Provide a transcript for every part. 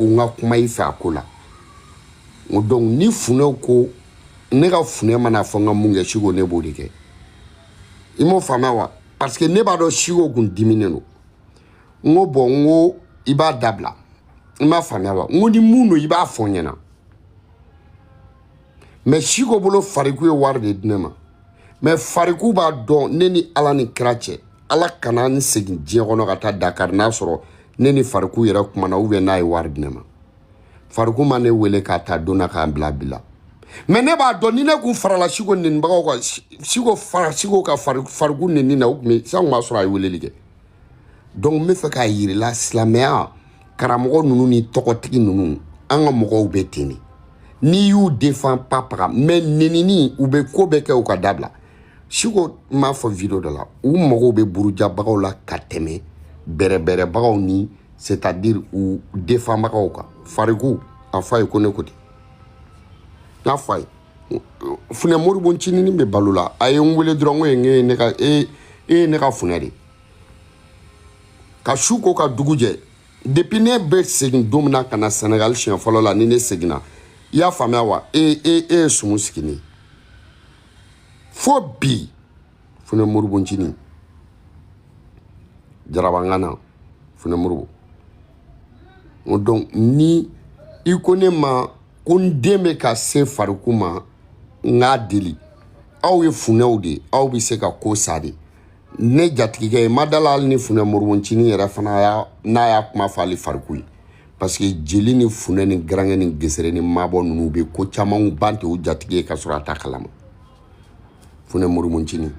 ko n ka kuma i fɛ a ko la. N ko donc ni funɛw ko ne ka funɛ mana fɔ n ka mun kɛ, Siko, ne b'o de kɛ. I m'o faamuya wa? Parce que ne b'a dɔn Siko kun diminen don. N ko bon, n ko i b'a dabila. I m'a faamuya wa? N ko ni mun don, i b'a fɔ n ɲɛna. Mais Siko bolo, Fariku ye wari de di ne ma. Mais Fariku b'a dɔn, ne ni Ala ni kira cɛ, Ala kana n segin diɲɛ kɔnɔ ka taa Dakar n'a sɔrɔ ne ni Fariku yɛrɛ kumana ou bien n'a ye wari di ne ma. Fariku ma ne wele k'a ta don na k'an bila bi la. Mais ne b'a dɔn, ni ne kun farala Siko nenibagaw kan, Siko fara Siko ka Fariku neni na, o tun bɛ san kun b'a sɔrɔ a ye weleli kɛ. Donc n bɛ fɛ k'a yir'i la, silamɛya karamɔgɔ ninnu ni tɔgɔtigi ninnu, an ka mɔgɔw bɛ ten de. N'i y'u défend papaga, mais nenini, u bɛ ko bɛɛ kɛ u ka dabila. Siko m'a fɔ vidéo dɔ la, u mago bɛ burujabagaw la ka tɛmɛ bɛrɛbɛrɛbagaw ni, c'est à dire u défendbagaw kan. Fariku a fɔ a ye ko ne ko ten. N y'a fɔ a ye, Funɛ Moribo ncinin bɛ balo la, a ye n wele dɔrɔn, ko ye ne ka e e ye ne ka funɛ de. Ka su ko ka dugu jɛ, depuis ne bɛ segin don min na ka na Senegal siɲɛ fɔlɔ la, ni ne seginna, i y'a faamuya wa? E e e ye sumu sigi ne fo bi. Funɛ Moribo ncinin jarabangana Funɛ Moribo. Donc ni i ko ne ma ko n den bɛ ka se Fariku ma, n k'a deli, aw ye funɛw de ye, aw bɛ se ka ko sa de. Ne jatigikɛ ye, ma dala hali ni Funɛ Moribo ncinin yɛrɛ fana y'a n'a y'a kuma fɔ hali Fariku ye, parce que jeli ni funɛ ni garankɛ ni gesere ni mabɔ ninnu bɛ ko camanw ban ten u jatigi ye ka sɔrɔ a t'a kalama. Funɛ Moribo ncinin,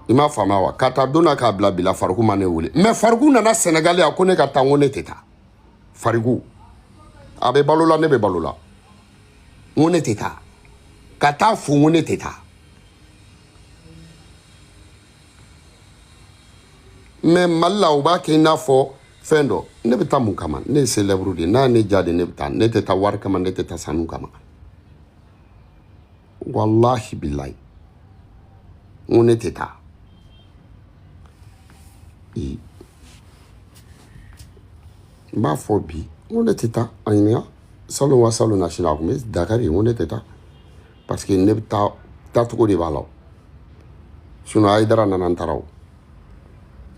i m'a faamuya wa? Ka taa don na k'a bila bi la, Fariku ma ne wele. Mais Fariku nana Sɛnɛgali yan ko ne ka taa, n ko ne tɛ taa. Fariku a bɛ balo la, ne bɛ balo la. N ko ne tɛ taa ka taa fo, n ko ne tɛ taa. Mais Mali la, u b'a kɛ i n'a fɔ fɛn dɔ. Ne bɛ taa mun kama? Ne ye célèbre de ye. N'a ye ne ja de, ne bɛ taa. Ne tɛ taa wari kama, ne tɛ taa sanu kama. Walahi bilayi, n ko ne tɛ taa. N b'a fɔ bi, n ko ne tɛ taa. A ɲininka salon wa salon na sini, a kun bɛ Dakar yen. N ko ne tɛ taa parce que ne bɛ taa taacogo de b'a la. Sinon Hayidara nana, n taara o.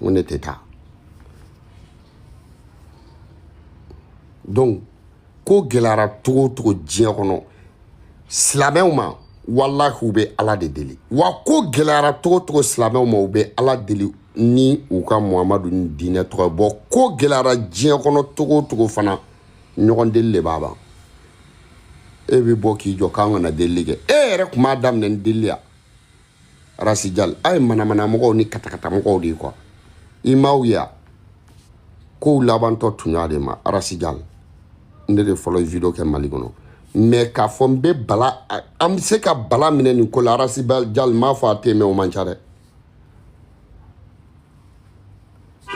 N ko ne tɛ taa. Donc ko gɛlɛyara cogo o cogo diɲɛ kɔnɔ silamɛw ma, walahi u bɛ Ala de deli. Wa ko gɛlɛyara cogo o cogo silamɛw ma, u bɛ Ala deli ni u ka Muhamadu ni diinɛ tɔgɔ ye. Bon, ko gɛlɛyara diɲɛ kɔnɔ cogo o cogo fana, ɲɔgɔn deli de b'a ban. E bɛ bɔ k'i jɔ k'an kana delili kɛ, e yɛrɛ tun b'a daminɛ ni delili ya. Rasijal, a ye manamanamɔgɔw ni katakatamɔgɔw de ye quoi. I m'aw ye a kow labantɔ tunya de ma. Rasijal, ne de fɔlɔ ye vidéo kɛ Mali kɔnɔ, mais k'a fɔ n bɛ bala, an bɛ se ka bala minɛ nin ko la. Rasijal, n m'a fɔ a tɛ yen, mais o man ca dɛ.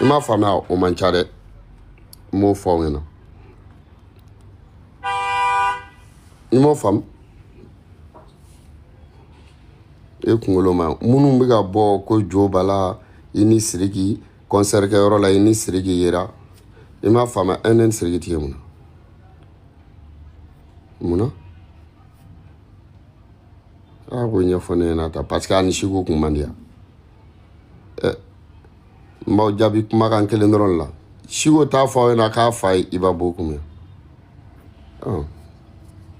I m'a faamuya, o man ca dɛ. N b'o fɔ aw ɲɛna, i m'o faamu. E kunkolo ma minnu bɛ ka bɔ ko jo bala i ni Siriki concert kɛyɔrɔ la, i ni Siriki yera. I m'a faamuya, e ne ni Siriki tɛ ye mun na? Mun na a k'o ɲɛfɔ ne ɲɛna ta, parce que a ni Siko kun man di yan. Ɛ, n b'aw jaabi kumakan kelen dɔrɔn la. Siko t'a fɔ aw ɲɛna k'a fa ye Iba Bokum ye.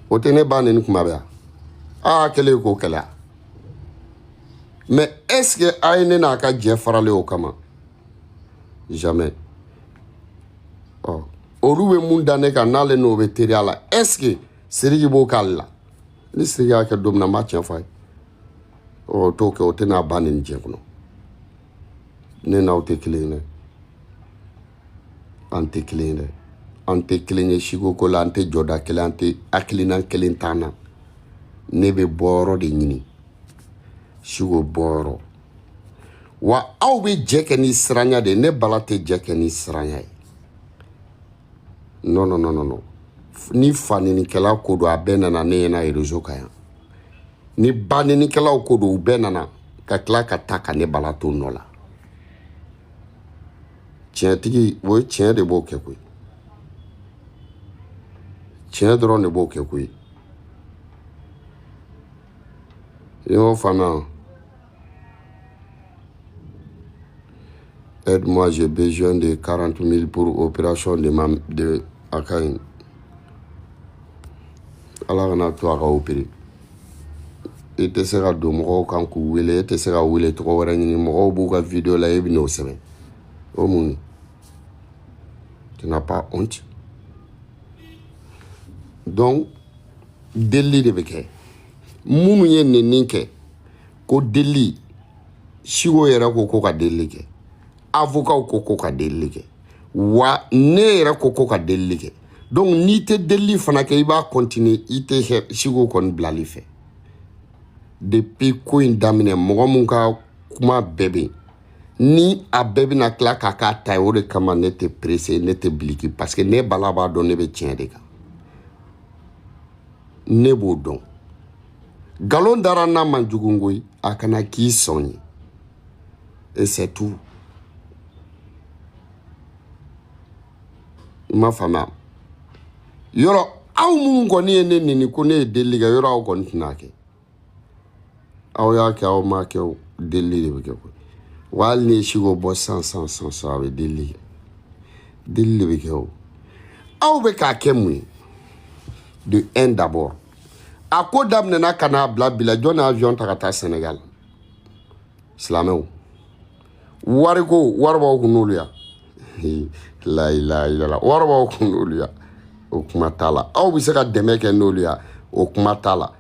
O tɛ ne ba neni kuma bɛɛ yan. Aa, kɛlen k'o kɛlɛ. Mais est ce que a ye ne n'a ka jɛ faralen o kama? Jamais. Ɔ, olu bɛ mun da ne kan n'ale n'o bɛ teriya la? Est ce que Siriki b'o k'ale la? Ni Siriki y'a kɛ don min na, n b'a tiɲɛ fɔ a ye. Ɔ, o t'o kɛ, o tɛ n'a ba neni diɲɛ kɔnɔ. Ne n'aw tɛ kelen ye dɛ, an tɛ kelen ye dɛ, an tɛ kelen ye siko ko la, an tɛ jɔda kelen, an tɛ hakilina kelen t'an na. Ne bɛ bɔyɔrɔ de ɲini, siko bɔyɔrɔ. Wa aw bɛ jɛ kɛ ni siranya de ye, ne bala tɛ jɛ kɛ ni siranya ye. Non, non, non, non, non. Ni fa nenikɛla ko don, a bɛɛ nana ne ɲɛna réseau kan yan. Ni ba nenikɛlaw ko don, u bɛɛ nana ka tila ka taa ka ne bala to nɔ la. Tiɲɛtigi, o ye tiɲɛ de b'o kɛ koyi. Tiɲɛ dɔrɔn de b'o kɛ koyi. I y'o faamuya? Aide-moi, j'ai besoin de 40 000 pour opération de ma de a ka ɲi. Ala kana to a ka opérer. I tɛ se ka don mɔgɔw kan k'u wele, e tɛ se ka wele tɔgɔ wɛrɛ ɲini, mɔgɔw b'u ka vidéo la, e bɛ n'o sɛbɛn. O mun? Tu n'as pas honte? Donc, delili de bɛ kɛ. Minnu ye nɛni kɛ, ko delili, Siko yɛrɛ ko ko ka delili kɛ. Avocat ko ko ka delili kɛ. Wa ne yɛrɛ ko ko ka delili kɛ. Donc n'i tɛ delili fana kɛ, i b'a continuer, i tɛ Siko kɔni bilali fɛ. Depuis ko in daminɛ, mɔgɔ mun ka kuma bɛɛ bɛ yen, ni a bɛɛ bɛna tila k'a k'a ta ye, o de kama ne tɛ pressé, ne tɛ biliki, parce que ne Bala b'a dɔn ne bɛ tiɲɛ de kan. Ne b'o dɔn. Nkalon dara n'a man jugu koyi, a kana k'i sɔn ye. Et c'est tout. I m'a faamuya? Yɔrɔ aw minnu kɔni ye ne neni ko ne ye delili kɛ, yɔrɔ aw kɔni tɛna kɛ. Aw y'a kɛ, aw m'a kɛ o, delili de bɛ kɛ koyi. Wa hali ni ye Siko bɔ san san san san, a bɛ delili kɛ. Delili de bɛ kɛ o. Aw bɛ k'a kɛ mun ye? De un d'abord. A ko daminɛna ka n'a bila bi la, jɔn ye avion ta ka taa Sénégal? Silamɛw. Wariko, wari b'aw kun n'olu ya. La ilaha illallah. Wari b'aw kun n'olu ya. O kuma t'a la. Aw bɛ se ka dɛmɛ kɛ n'olu ya. O kuma t'a la.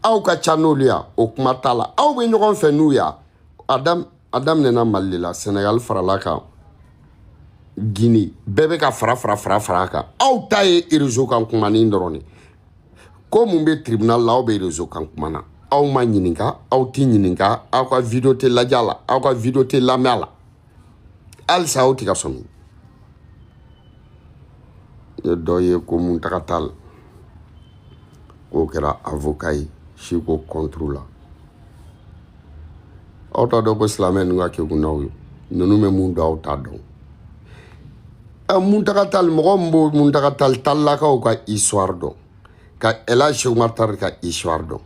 Aw ka ca n'olu ya. O kuma t'a la. Aw bɛ ɲɔgɔn fɛ n'u ya. A daminɛna Mali de la. Sénégal farala kan. Guinée. Bɛɛ bɛ ka fara fara fara fara kan. Aw ta ye réseau kan kumanin dɔrɔn de. Ko mun bɛ tribunal la, aw bɛ réseau kan kuma na. Aw ma ɲininka, aw ti ɲininka, aw ka vidéo tɛ lajɛ a la, aw ka vidéo tɛ lamɛn a la. Halisa aw tɛ ka sɔmi. Ne dɔ ye ko Muntaga Tall, k'o kɛra avocat ye Siko contre la. Aw t'a dɔn ko silamɛ ninnu ka kekun n'aw ye. Ninnu bɛ mun dɔn, aw t'a dɔn. Muntaga Tall, mɔgɔ min b'o Muntaga Tall, Tallakaw ka histoire dɔn, ka El Hadj Cheikh Oumar Tall ka histoire dɔn,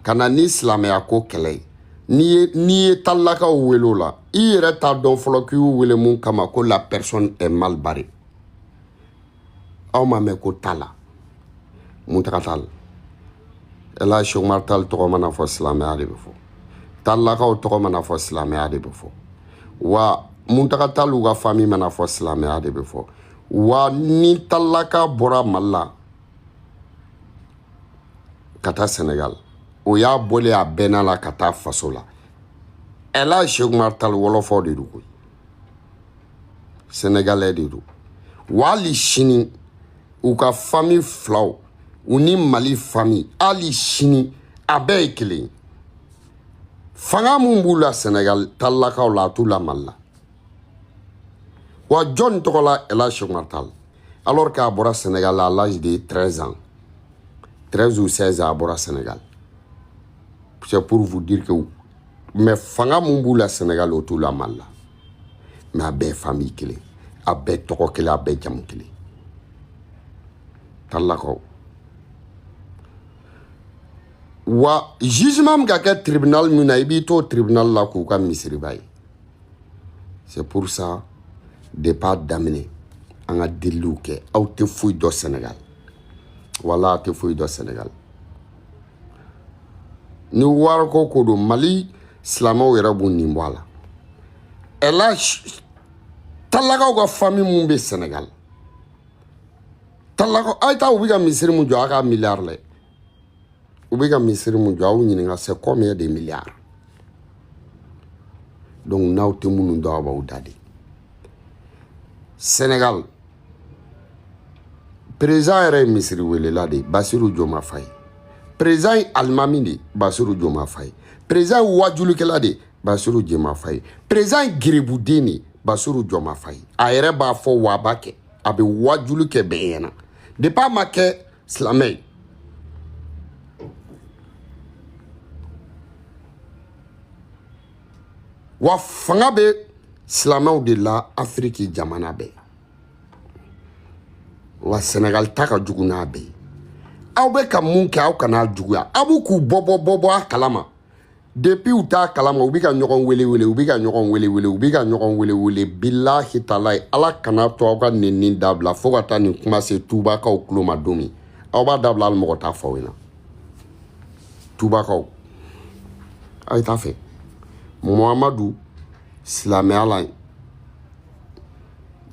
ka na ni silamɛya ko kɛlɛ ye. N'i ye Tallakaw wele o la, i yɛrɛ t'a dɔn fɔlɔ k'i y'u wele mun kama, ko la personne est mal barrée. Aw ma mɛn ko Talla, Muntaga Tall. El Hadj Cheikh Oumar Tall tɔgɔ mana fɔ, silamɛya de bɛ fɔ. Tallakaw tɔgɔ mana fɔ, silamɛya de bɛ fɔ. Wa Muntaga Tall'u ka famille mana fɔ, silamɛya de bɛ fɔ. Wa ni Tallaka bɔra Mali la ka taa Sénégal, o y'a bɔlen a bɛnna la ka taa faso la. El Hadj Cheikh Oumar Tall wɔlɔfɔ de don koyi, Sénégalais de don. Wa hali sini u ka famille filaw u ni Mali famille, hali sini a bɛɛ ye kelen ye. Fanga mun b'u la Sénégal Tallakaw la, a t'u la Mali la. Wa jɔn tɔgɔ la El Hadj Cheikh Oumar Tall, alors k'a bɔra Sénégal à l'âge de 13 ans, 13 ou 16 ans, a bɔra Sénégal. C'est pour vous dire que mais fanga mun b'u la Sénégal, o t'u la Mali la. Mais a bɛɛ famille kelen, a bɛɛ tɔgɔ kelen, a bɛɛ jamu kelen. Tallakaw. Wa jugement min ka kɛ tribunal min na, i b'i to tribunal la k'u ka misiriba ye. C'est pour ça, depuis a daminɛ, an ka deliliw kɛ. Aw tɛ foyi dɔn Sénégal. Wala aw tɛ foyi dɔn Sénégal. Ni wariko ko don, Mali silamɛw yɛrɛ b'u nin bɔ a la. El Hadj Tallakaw ka famille mun bɛ Sénégal, Tallakaw, a ye taa u bɛ ka misiri mun jɔ, a ka miliyari lajɛ. U bɛ ka misiri mun jɔ, aw ɲininka, c'est combien de milliards? Donc n'aw tɛ minnu dɔn, aw b'aw da de. Sénégal président yɛrɛ ye misiri welela de ye, Bassirou Diomaye Faye. Président ye alimami de ye, Bassirou Diomaye Faye. Président ye wajulikɛla de ye, Bassirou Diomaye Faye. Président ye gerebuden de ye, Bassirou Diomaye Faye. A yɛrɛ b'a fɔ wa a b'a kɛ, a bɛ wajuli kɛ bɛɛ ɲɛna. Depuis a ma kɛ silamɛ ye, wa fanga bɛ Silamɛw de la Afiriki jamana bɛɛ. Wa Senegal ta ka jugu n'a bɛɛ ye. Aw bɛ ka mun kɛ, aw kana juguya. Aw b'u k'u bɔ bɔ bɔ bɔ a kalama. Depuis u t'a kalama, u bɛ ka ɲɔgɔn wele wele, u bɛ ka ɲɔgɔn wele wele, u bɛ ka ɲɔgɔn wele wele. Bilahi talahi, Ala kana to aw ka nɛni dabila fo ka taa nin kuma se Tubakaw tulo ma don min. Aw b'a dabila hali mɔgɔ t'a fɔ aw ɲɛna. Tubakaw, a ye t'a fɛ. Muhamadu silamɛya la, i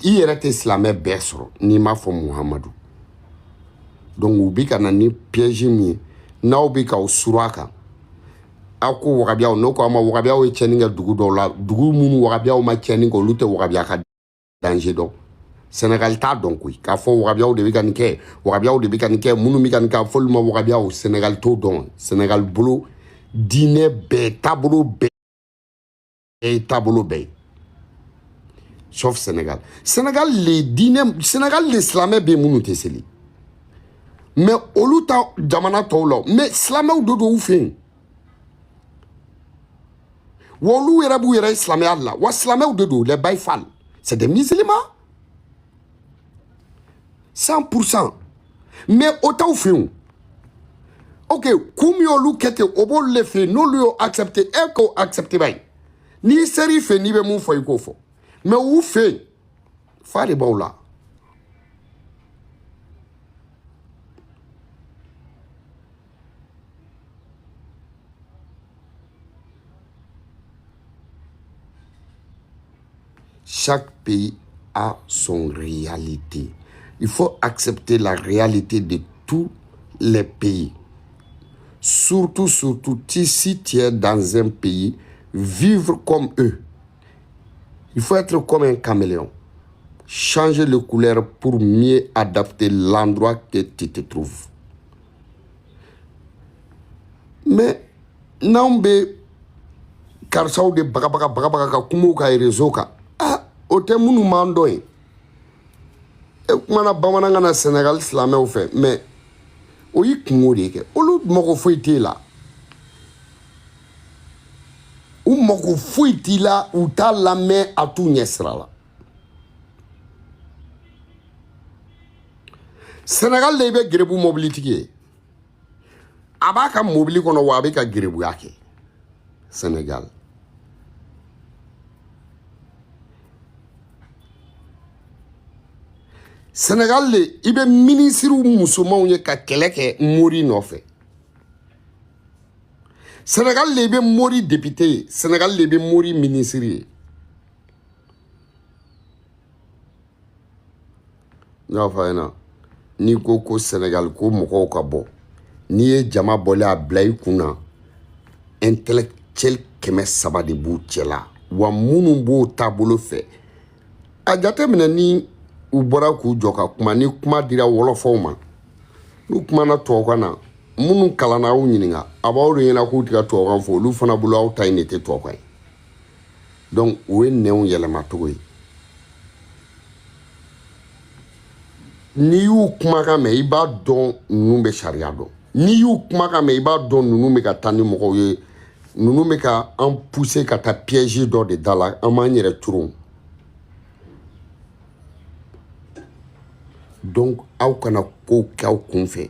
yɛrɛ tɛ silamɛ bɛɛ sɔrɔ n'i m'a fɔ Muhamadu. Donc u bɛ ka na ni piège min ye, n'aw bɛ k'aw suru a kan. Aw ko wagabiyaw, n'o ko aw ma wagabiyaw ye tiɲɛni kɛ dugu dɔw la, dugu minnu wagabiyaw ma tiɲɛni kɛ, olu tɛ wagabiya ka danger dɔn. Senegal t'a dɔn koyi k'a fɔ wagabiyaw de bɛ ka nin kɛ, wagabiyaw de bɛ ka nin kɛ, minnu bɛ ka nin kɛ, a fɔli ma wagabiyaw. Senegal t'o dɔn. Senegal bolo diinɛ bɛɛ taabolo bɛɛ ye taabolo bɛɛ ye, sauf Sénégal. Sénégal le diinɛ, Sénégal le silamɛ bɛ minnu tɛ seli, mais olu ta jamana tɔw la, mais silamɛw de don u fɛ yen. Wa olu yɛrɛ b'u yɛrɛ silamɛya la, wa silamɛw de don. Les Baye Fall, c'est des musulmans 100%, mais o t'aw fɛ yen. Ok, kun min y'olu kɛ ten, o b'olu de fɛ yen. N'olu y'o accepté, e k'o accepté ba ye. N'i ser'i fɛ, n'i bɛ mun fɔ, i k'o fɔ. Mais u fɛ yen, fa de b'aw la. Chaque pays a son réalité. Il faut accepter la réalité de tous les pays. Surtout, surtout, si tu es dans un pays, vivre comme eux. Il faut être comme un caméléon. Changer de couleur pour mieux adapter l'endroit que tu te trouves. Mais, n'anw bɛ karisaw de bagabaga bagabaga ka kuma u ka réseau kan, ah, o tɛ minnu m'an dɔn ye. E kumana bamanankan na Senegal silamɛw fɛ, mais o y'i kungo de ye kɛ. Olu mago foyi t'e la. U mago foyi t'i la, u t'a lamɛn, a t'u ɲɛ sira la. Senegal de i bɛ gerebu mobilitigi ye. A b'a ka mobili kɔnɔ wa a bɛ ka gerebuya kɛ. Senegal. Senegal de i bɛ minisiriw musomanw ye ka kɛlɛ kɛ mori nɔfɛ. Senegal de i bɛ mori député ye. Senegal de i bɛ mori minisiri ye. N y'a fɔ a ɲɛna, n'i ko ko Senegal ko mɔgɔw ka bɔ, n'i ye jama bɔlen a bila i kun na, intellectuel 300 de b'u cɛ la, wa minnu b'o taabolo fɛ, a jateminɛ ni u bɔra k'u jɔ ka kuma, ni kuma dira wɔlɔfɔw ma, n'u kumana tubabukan na, minnu kalanna aw ɲininka, a b'aw de ɲɛna k'u tɛ ka tubabukan fɔ, olu fana bolo aw ta in de tɛ tubabukan ye. Donc o ye nɛnw yɛlɛmacogo ye. N'i y'u kumakan mɛn, i b'a dɔn ninnu bɛ sariya dɔn. N'i y'u kumakan mɛn, i b'a dɔn ninnu bɛ ka taa ni mɔgɔw ye, ninnu bɛ ka an pousser ka taa piège dɔ de da la, an b'an yɛrɛ turu. Donc aw kana kow kɛ aw kun fɛ,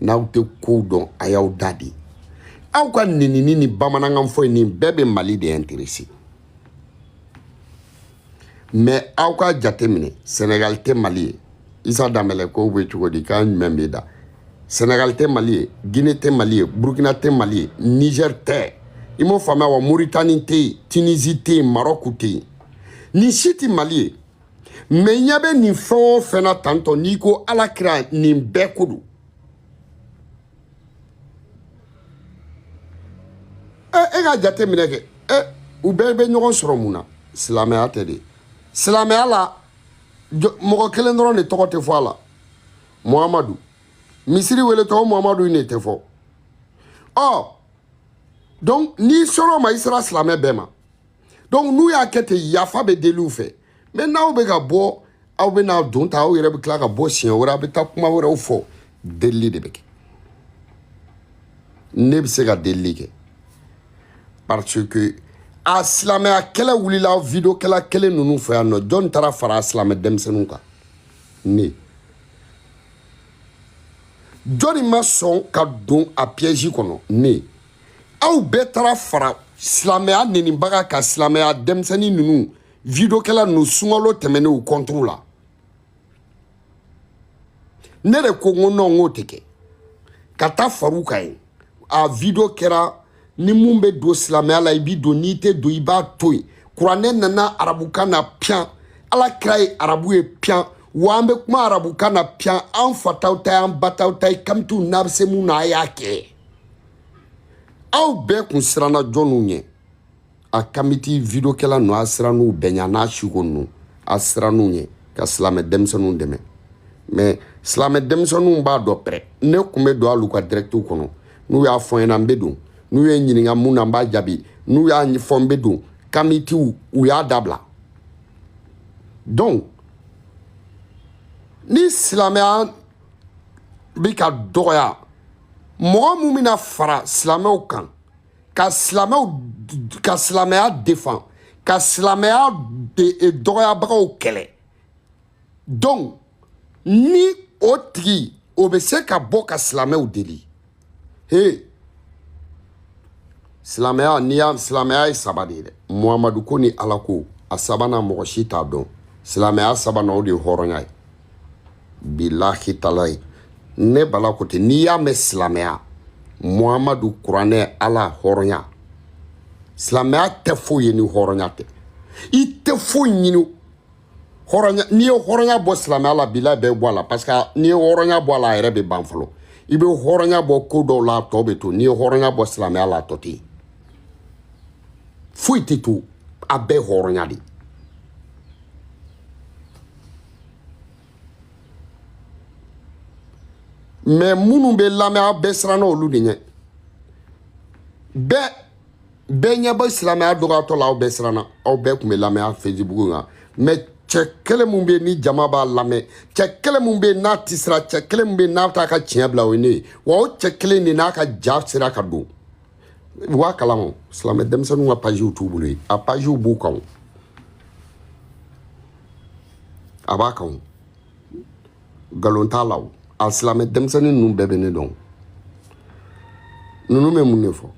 n'aw tɛ kow dɔn, a y'aw da de. Aw ka nenini ni bamanankan fɔ ye, nin bɛɛ bɛ Mali de intéressé. Mais aw ka jate minɛ, Senegal tɛ Mali ye. Isa Danbɛlɛ kow bɛ cogo di, k'an jumɛn bɛ da? Senegal tɛ Mali ye, Guinée tɛ Mali ye, Burkina tɛ Mali ye, Niger tɛ. I m'o faamuya wa? Mauritanie tɛ yen, Tunisie tɛ yen, Maroc tɛ yen. Nin si tɛ Mali ye. Mais ɲɛ bɛ nin fɛn o fɛn na tantɔ, n'i ko Ala kira, nin bɛɛ ko don. E ka jate minɛ kɛ, u bɛɛ bɛ ɲɔgɔn sɔrɔ mun na? Silamɛya tɛ de. Silamɛya la, mɔgɔ kelen dɔrɔn de tɔgɔ tɛ fɔ a la, Muhamadu. Misiri wele tɔgɔ Muhamadu in de tɛ fɔ. Ɔ donc n'i sera o ma, i sera silamɛ bɛɛ ma. Donc n'u y'a kɛ ten, yafa bɛ deli u fɛ. Mais n'aw bɛ ka bɔ, aw bɛ n'a don ta, aw yɛrɛ bɛ tila ka bɔ siɲɛ wɛrɛ, aw bɛ taa kuma wɛrɛw fɔ. Delili de bɛ kɛ. Ne bɛ se ka delili kɛ parce que A silamɛya kɛlɛ wulila videokɛla kelen ninnu fɛ yan nɔ, jɔn taara fara a silamɛ denmisɛnninw kan? Ne jɔnni ma sɔn ka don a piège kɔnɔ? Ne aw bɛɛ taara fara silamɛya nenibaga ka silamɛya denmisɛnnin ninnu videokɛla ninnu sunkalo tɛmɛnen u contre la. Ne de ko n ko non, n k'o tɛ kɛ ka taa far'u kan yen. A video kɛra ni mun bɛ don silamɛya la, i b'i don, n'i tɛ don, i b'a to yen. Kuranɛ nana arabukan na piyan, Ala kira ye arabu ye piyan, wa an bɛ kuma arabukan na piyan. An fataw ta ye, an bataw ta ye, kamitiw n'a bɛ se mun na, a y'a kɛ. Aw bɛɛ kun siranna jɔnniw ɲɛ? A kamiti videokɛla ninnu, a sirann'u bɛɛ ɲɛ, a n'a siko ninnu, a sirann'u ɲɛ ka silamɛ denmisɛnninw dɛmɛ. Mais silamɛ denmisɛnninw b'a dɔn pɛrɛ. Ne kun bɛ don hali u ka directiw kɔnɔ, n'u y'a fɔ n ɲɛna, n bɛ don. N'u ye n ɲininka mun na, n b'a jaabi. N'u y'a fɔ, n bɛ don. Kamitiw, u y'a dabila. Donc ni silamɛya bɛ ka dɔgɔya, mɔgɔ mun bɛna fara silamɛw kan ka silamɛw ka silamɛya défend, ka silamɛya dɔgɔyabagaw kɛlɛ, donc ni o tigi o bɛ se ka bɔ ka silamɛw deli. He, silamɛya, n'i y'a silamɛya ye saba de ye dɛ: Muhamadu ko ni Ala ko. A sabanan, mɔgɔ si t'a dɔn. Silamɛya sabanan, o de ye hɔrɔnya ye. Bilahi talayi, ne Bala ko ten. N'i y'a mɛn silamɛya, Muhamadu, kuranɛ, Ala, hɔrɔnya. Silamɛya tɛ foyi ye ni hɔrɔnya tɛ. I tɛ foyi ɲini hɔrɔnya. N'i ye hɔrɔnya bɔ silamɛya la, bilahi bɛɛ bɔ a la, parce que n'i ye hɔrɔnya bɔ a la, a yɛrɛ bɛ ban fɔlɔ. I bɛ hɔrɔnya bɔ ko dɔw la, a tɔ bɛ to. N'i ye hɔrɔnya bɔ silamɛya la, a tɔ tɛ yen, foyi tɛ to, a bɛɛ hɔrɔnya de. Mais minnu bɛ lamɛn, aw bɛɛ siranna olu de ɲɛ. Bɛɛ ɲɛ bɛ silamɛya dɔgɔyatɔ la, aw bɛɛ siranna. Aw bɛɛ tun bɛ lamɛnya Facebook kan. Mais cɛ kelen mun bɛ yen ni jama b'a lamɛn, cɛ kelen mun bɛ yen n'a tɛ siran, cɛ kelen mun bɛ yen n'a bɛ taa ka tiɲɛ bila, o ye ne ye. Wa o cɛ kelen de n'a ka ja sera ka don u b'a kalama. Silamɛ denmisɛnninw ka pagew t'u bolo yen, a pagew b'u kan, a b'a kan, nkalon t'a la. O a silamɛ denmisɛnnin ninnu bɛɛ bɛ ne dɔn. Ninnu bɛ mun de fɔ?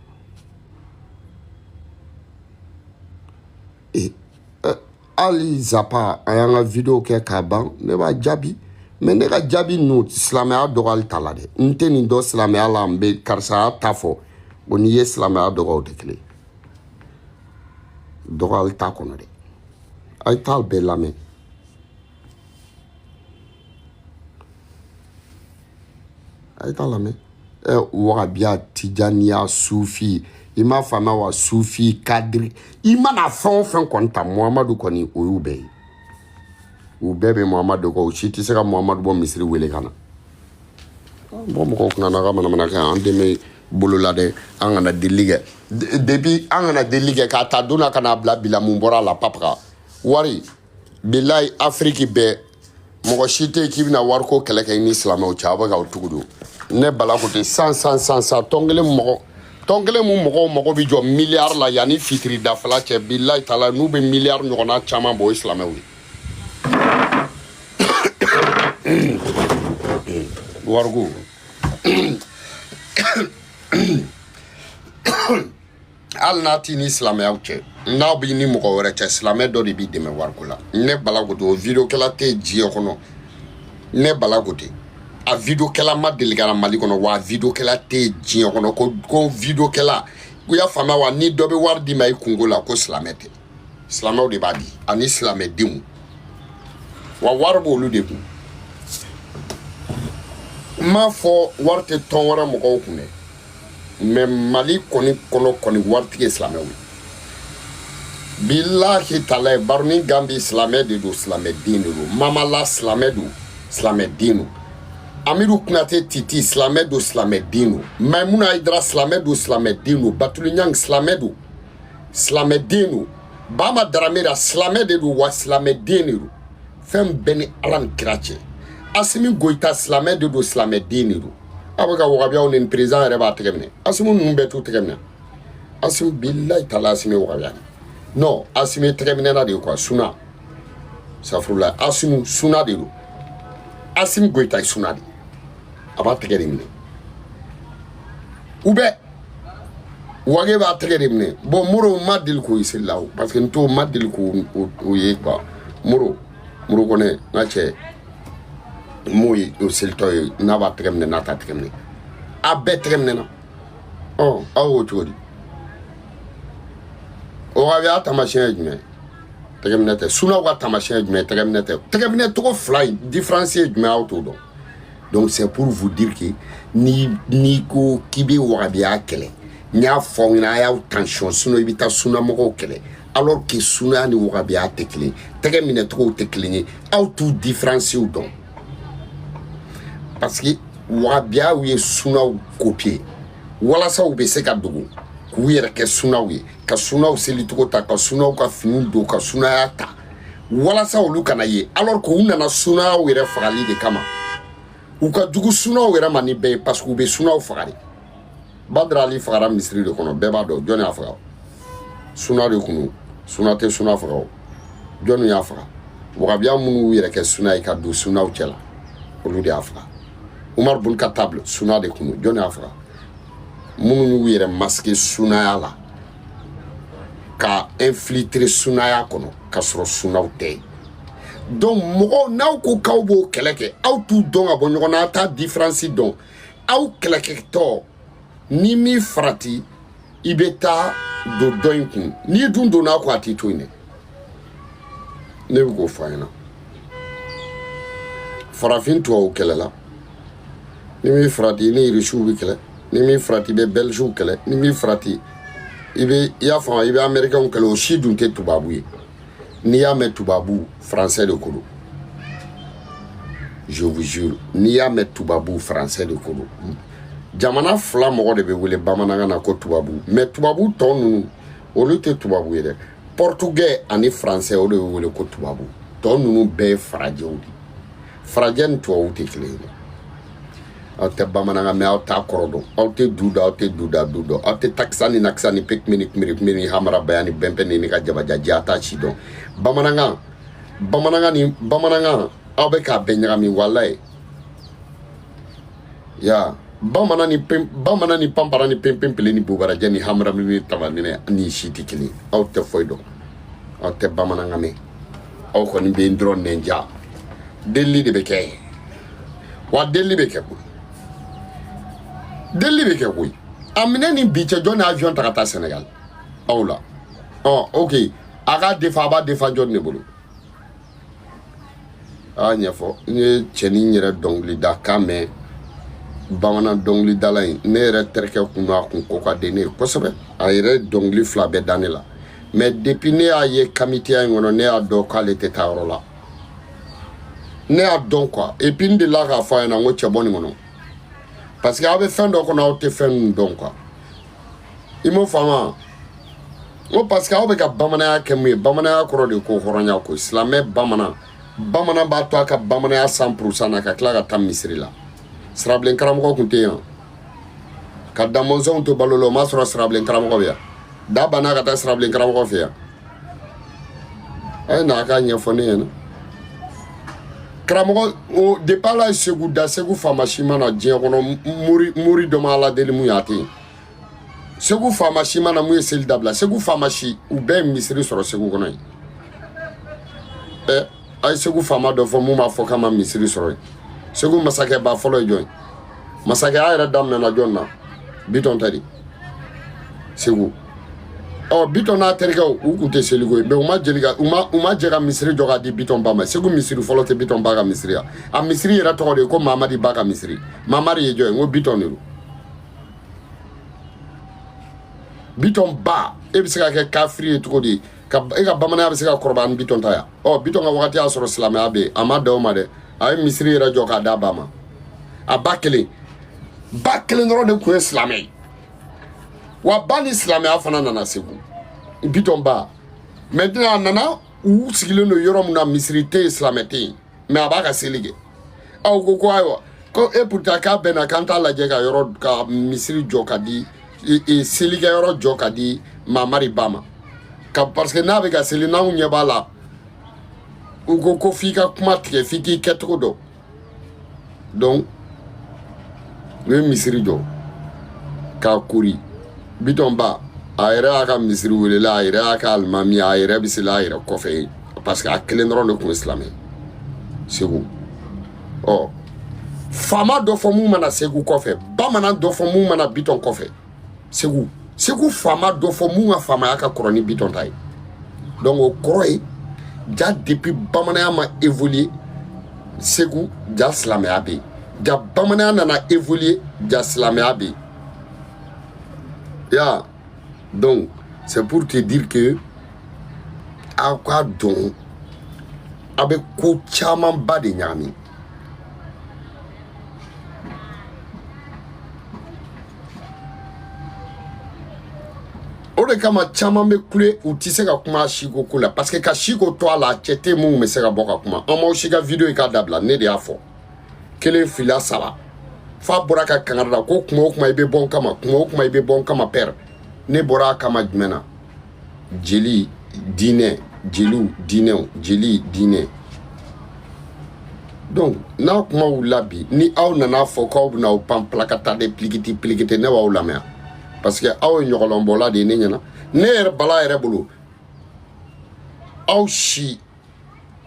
Hali zapa, a y'an ka video kɛ k'a ban, ne b'a jaabi. Mais ne ka jaabi ninnu, silamɛya dɔgɔyali t'a la dɛ. N tɛ nin dɔn silamɛya la, n bɛ karisa ta fɔ. O n'i ye silamɛya dɔgɔya, o tɛ kelen. Dɔgɔyali t'a kɔnɔ dɛ. A ye taa bɛɛ lamɛn. A ye taa lamɛn. Wagabiya, tijaniya, sufi, i m'a faamuya wa? Sufi, kadiri, i mana fɛn o fɛn kɔni ta, Muhamadu kɔni, o y'u bɛɛ ye. U bɛɛ bɛ Muhamadu kɔ. U si tɛ se ka Muhamadu bɔ misiri wele ka na. Bɔ mɔgɔw kunna n'a ka manamana kɛ, an den bɛ bolo la dɛ. An kana delili kɛ depuis, an kana delili kɛ k'a ta don na ka n'a bila bi la. Mun bɔra a la? Papaga wari, bilayi, Afiriki bɛɛ, mɔgɔ si tɛ yen k'i bɛna wariko kɛlɛ kɛ i ni silamɛw cɛ. Aw bɛ k'aw tugu don. Ne Bala ko ten. San san san san, tɔn kelen mɔgɔ, tɔn kelen mun mɔgɔw mago bɛ jɔ miliyari la yanni fitiri dafɛla cɛ, bilayi taala, n'u bɛ miliyari ɲɔgɔnna caman bɔ, o ye silamɛw ye. Wariko, hali n'a t'i ni silamɛyaw cɛ, n'a b'i ni mɔgɔ wɛrɛ cɛ, silamɛ dɔ de b'i dɛmɛ wariko la. Ne Bala ko ten. O videokɛla tɛ diɲɛ kɔnɔ. Ne Bala ko ten. A videokɛla ma deli ka na Mali kɔnɔ, wa a videokɛla tɛ diɲɛ kɔnɔ. Ko videokɛla, u y'a faamuya wa? Ni dɔ bɛ wari d'i ma i kunko la, ko silamɛ tɛ. Silamɛw de b'a di, ani silamɛdenw, wa wari b'olu de kun. N m'a fɔ wari tɛ tɔn wɛrɛ mɔgɔw kun dɛ, mais Mali kɔni kɔnɔ kɔni, waritigi ye silamɛw ye. Bilahi talayi, Baroni Gambi silamɛ de don, silamɛden de don. Mamala silamɛ don, silamɛden don. Amidu Kunate Titi silamɛ don, silamɛden don. Maimuna Ayidara silamɛ don, silamɛden don. Batulu Ɲang silamɛ don, silamɛden don. Bama Daramera silamɛ de don, wa silamɛden de don. Fɛn bɛɛ ni Ala ni kira cɛ. Asimi Goyita silamɛ de don, silamɛden de don. Aw bɛ ka wagabiyaw ni président yɛrɛ b'a tɛgɛ minɛ. Asimi ninnu bɛɛ t'u tɛgɛ minɛ. Asimi, bilayi tala, Asimi wagabiya. Non, Asimi ye tɛgɛminɛna de ye quoi, suna safurula. Asimi suna de don. Asimi Goyita ye suna de, a b'a tɛgɛ de minɛ. U bɛ Wage b'a tɛgɛ de minɛ. Bon, Moro ma deli k'o ye seli la o, parce que n t'o ma deli k'o ye quoi. Moro kɔnɛ, n ka cɛ, n m'o ye o selitɔ ye n'a b'a tɛgɛ minɛ, n'a t'a tɛgɛ minɛ. A bɛɛ tɛgɛ minɛ na. Ɔ, aw y'o cogo di? O ka taamasiyɛn ye jumɛn? Tɛgɛminɛ tɛ. Sunaw ka taamasiyɛn ye jumɛn? Tɛgɛminɛ tɛ. Tɛgɛminɛ cogo fila in différence ye jumɛn? Aw t'o dɔn. Donc c'est pour vous dire que ni ko k'i bɛ wagabiya kɛlɛ, n y'a fɔ aw ɲɛna, a y'aw tension, sinon i bɛ taa sunamɔgɔw kɛlɛ, alors que sunaya ni wagabiya tɛ kelen, tɛgɛ minɛcogow tɛ kelen ye. Aw t'u différence dɔn, parce que wagabiyaw ye sunaw copier walasa u bɛ se ka dogo k'u yɛrɛ kɛ sunaw ye, ka sunaw selicogo ta, ka sunaw ka finiw don, ka sunaya ta walasa olu kana ye, alors que u nana sunayaw yɛrɛ fagali de kama. U ka jugu sunaw yɛrɛ ma ni bɛɛ ye, parce que u bɛ sunaw faga de. Badara Ali fagara misiri de kɔnɔ, bɛɛ b'a dɔn. Jɔn y'a faga? Suna de kun. Suna tɛ suna faga o. Jɔnni y'a faga? Wagabiya minnu y'u yɛrɛ kɛ suna ye ka don sunaw cɛ la, olu de y'a faga. Umar bun Katab, suna de kun. Jɔn y'a faga? Minnu y'u yɛrɛ masquer sunaya la ka infiltrer sunaya kɔnɔ ka sɔrɔ sunaw tɛ. Donc mɔgɔw, n'aw ko k'aw b'o kɛlɛ kɛ, aw t'u dɔn ka bɔ ɲɔgɔn na, aw t'a différence dɔn. Aw kɛlɛkɛtɔ ni min farati, i bɛ taa don dɔ in kun. N'i dun donna a kun, a t'i to yen dɛ. Ne bɛ k'o fɔ a ɲɛna. Farafin tubabu kɛlɛla, ni min farati, i ni Irisiw bɛ kɛlɛ. Ni min farati, i bɛ Bɛlisiw kɛlɛ. Ni min farati, i bɛ, i y'a faamu, i bɛ Amɛrikɛnw kɛlɛ. O si dun tɛ tubabu ye. N'i y'a mɛn tubabu, français de ko don. Je vous jure, n'i y'a mɛn tubabu, français de ko don. Jamana fila mɔgɔ de bɛ wele bamanankan na ko tubabu, mais tubabu tɔ ninnu, olu tɛ tubabu ye dɛ. Portugais ani français, o de bɛ wele ko tubabu. Tɔ ninnu bɛɛ ye farajɛw de. Farajɛ ni tubabu tɛ kelen ye dɛ. Aw tɛ bamanankan mɛn, aw t'a kɔrɔ dɔn, aw tɛ du dɔn, aw tɛ du da du dɔn, aw tɛ takisa ni nakisa ni pekime ni kumiri kumiri ni hamara baya ni bɛnpɛ ni ka jabajaji, aw t'a si dɔn. Bamanankan ni bamanankan, aw bɛ k'a bɛɛ ɲagami. Walayi ya, bamanan ni pen, bamanan ni panpara ni penpenpele ni bobarajɛ ni hamara ni tabaminɛ ni si tɛ kelen. Aw tɛ foyi dɔn, aw tɛ bamanankan mɛn. Aw kɔni bɛ yen dɔrɔn, nɛnja delili de bɛ kɛ. Wa delili bɛ kɛ koyi, delili bɛ kɛ koyi. A minɛ ni bi cɛ, jɔn ni avion ta ka taa Sénégal aw la? Ɔ, ok, a k'a defa, a b'a defa jɔn de bolo? A y'a ɲɛfɔ n ye. Cɛnin yɛrɛ dɔnkilida kan mɛn, bamanan dɔnkilidala in, ne yɛrɛ terikɛ kun don, a kun ko ka di ne ye kosɛbɛ. A yɛrɛ dɔnkili fila bɛɛ da ne la, mais depuis ne y'a ye kamiteya in kɔnɔ, ne y'a dɔn k'ale tɛ taa yɔrɔ la. Ne y'a dɔn quoi. Et puis n delila k'a fɔ a ɲɛna n ko cɛ, bɔ nin kɔnɔ, parce que aw bɛ fɛn dɔ kɔnɔ, aw tɛ fɛn ninnu dɔn quoi. I m'o faamu wa? N ko parce que aw bɛ ka bamananya kɛ mun ye? Bamananya kɔrɔ de ko hɔrɔnya ko silamɛ bamanan. Bamanan b'a to a ka bamananya 100% na ka tila ka taa misiri la. Sirabilen karamɔgɔ kun tɛ yan ka damɔzɔnw to balo la. O m'a sɔrɔ sirabilen karamɔgɔ bɛ yan. Da banna ka taa sirabilen karamɔgɔ fɛ yan. A ye na, a k'a ɲɛfɔ ne ɲɛna. Karamɔgɔ o depuis Ala ye Segu da, Segu faama si ma na diɲɛ kɔnɔ. Mori dɔ ma Ala deli mun ye, a tɛ yen. Segu faama si ma na mun ye seli dabila. Segu faama si, u bɛɛ ye misiri sɔrɔ Segu kɔnɔ yen. Ɛ, a ye Segu faama dɔ fɔ mun b'a fɔ k'a ma misiri sɔrɔ yen. Segu masakɛba fɔlɔ ye jɔn ye? Masakɛya yɛrɛ daminɛna jɔn na? Bitɔn tɛ de Segu. Ɔ, Bitɔn n'a terikɛw, u kun tɛ seliko ye, mais u ma jeli ka u ma jɛ ka misiri jɔ k'a di Bitɔn ba ma. Segu misiri fɔlɔ tɛ Bitɔn ba ka misiri ya. A misiri yɛrɛ tɔgɔ de ye ko Mamadi ba ka misiri. Mamadi ye jɔn ye? N ko Bitɔn de don. Bitɔn ba, e bɛ se ka kɛ kafiri ye cogo di? Ka e ka bamananya bɛ se ka kɔrɔbaya ni Bitɔn ta ya? Ɔ, Bitɔn ka wagati y'a sɔrɔ silamɛya bɛ yen. A ma dan o ma dɛ, a ye misiri yɛrɛ jɔ k'a d'a ba ma. A ba kelen, ba kelen dɔrɔn de tun ye silamɛ ye. Wa ba ni silamɛya fana nana Segu, Bitɔn ba. Maintenant a nana, u sigilen don yɔrɔ min na, misiri tɛ yen, silamɛ tɛ yen, mais a b'a ka seli kɛ. Aw ko ko ayiwa, ko e pourtant k'a bɛnna k'an t'a lajɛ ka yɔrɔ ka misiri jɔ ka di, selikɛyɔrɔ jɔ ka di Mamari ba ma. Ka parce que n'a bɛ ka seli, n'anw ɲɛ b'a la, u ko ko f'i ka kuma tigɛ, f'i k'i kɛcogo dɔn. Donc u ye misiri jɔ k'a kori. Bitɔn ba a yɛrɛ y'a ka misiri welela, a yɛrɛ y'a ka alimami, a yɛrɛ bɛ seli a yɛrɛ kɔfɛ yen, parce que a kelen dɔrɔn de tun ye silamɛ Segu. Ɔ faama dɔ fɔ mun mana Segu kɔfɛ, bamanan dɔ fɔ mun mana Bitɔn kɔfɛ Segu, Segu faama dɔ fɔ mun ka faamaya ka kɔrɔ ni Bitɔn ta ye. Donc o kɔrɔ ye ja depuis bamananya ma évoluer Segu, ja silamɛya bɛ yen. Ja bamananya nana évoluer, ja silamɛya bɛ yen ya. Donc c'est pour te dire que aw k'a dɔn, aw bɛ ko camanba de ɲagami. O de kama caman bɛ kule, u tɛ se ka kuma siko ko la, parce que ka siko to a la, cɛ tɛ mun bɛ se ka bɔ ka kuma. An m'aw si ka video ye k'a dabila. Ne de y'a fɔ kelen, fila, saba, f'a bɔra ka kangari da ko kuma o kuma i bɛ bɔ n kama, kuma o kuma i bɛ bɔ n kama. Pɛrɛ ne bɔra a kama jumɛn na? Jeli diinɛ, jeliw diinɛw, jeli diinɛ. Donc n'a kuma wulila bi, ni aw nana fɔ k'aw bɛna aw pan pilakata de pilikiti pilikiti, ne b'aw lamɛn, parce que aw ye ɲɔgɔlɔnbɔla de ye ne ɲɛna. Ne yɛrɛ bala yɛrɛ bolo, aw si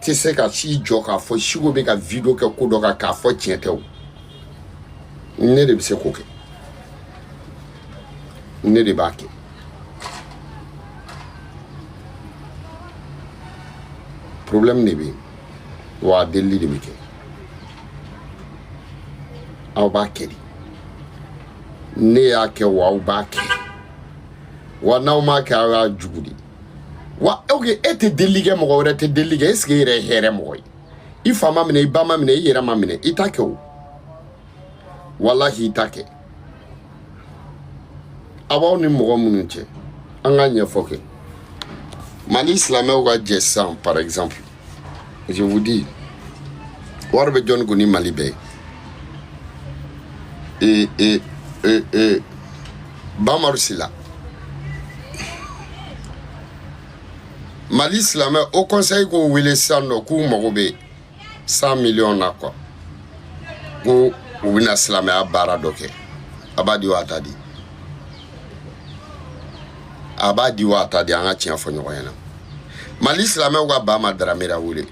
tɛ se ka si jɔ k'a fɔ siko bɛ ka video kɛ ko dɔ kan k'a fɔ tiɲɛ tɛ. O ne de bɛ se k'o kɛ, ne de b'a kɛ. Problème de bɛ yen wa, a delili de bɛ kɛ. Aw b'a kɛ de, ne y'a kɛ wa, aw b'a kɛ wa, n'aw m'a kɛ aw y'a jugu de wa. Ok, e tɛ delili kɛ, mɔgɔ wɛrɛ tɛ delili kɛ, est ce que e yɛrɛ ye hɛrɛ mɔgɔ ye? I fa ma minɛ, i ba ma minɛ, i yɛrɛ ma minɛ, i t'a kɛ o, walahi i t'a kɛ. A b'aw ni mɔgɔ minnu cɛ, an k'a ɲɛfɔ kɛ. Mali silamɛw ka jɛ sisan, par exemple, je vous dis, wari bɛ jɔnni kun ni Mali bɛɛ ye? E e e Bamaru Sila, Mali silamɛ o conseil k'o wele sisan nɔ k'u mago bɛ 100 millions na quoi, ko u bɛna silamɛya baara dɔ kɛ. A b'a di wa a t'a di? A b'a di wa a t'a di? An ka tiɲɛ fɔ ɲɔgɔn ɲɛna. Mali silamɛw ka Bama Daramera wele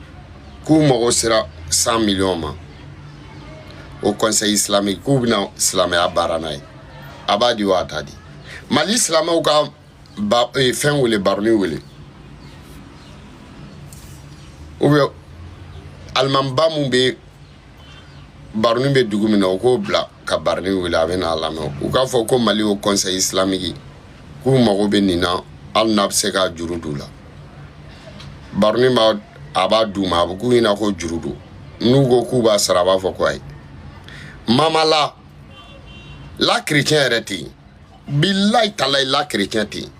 k'u mago sera 100 millions ma, o conseil islamique, k'u bɛna silamɛya baara n'a ye. A b'a di wa a t'a di? Mali silamɛw ka ba fɛn wele, baroni wele, ou bien alimamiba mun bɛ baroni bɛ dugu min na, o k'o bila ka baroni wele, a bɛ n'a lamɛn. U k'a fɔ ko Mali o conseil islamique k'u mago bɛ nin na, hali n'a bɛ se ka juru d'u la. Baroni b'a, a b'a d'u ma, a bɛ k'u ɲɛna ko juru don. N'u ko k'u b'a sara, a b'a fɔ ko ayi. Mama la la chrétien yɛrɛ tɛ yen, bilayi talayi la chrétien tɛ yen.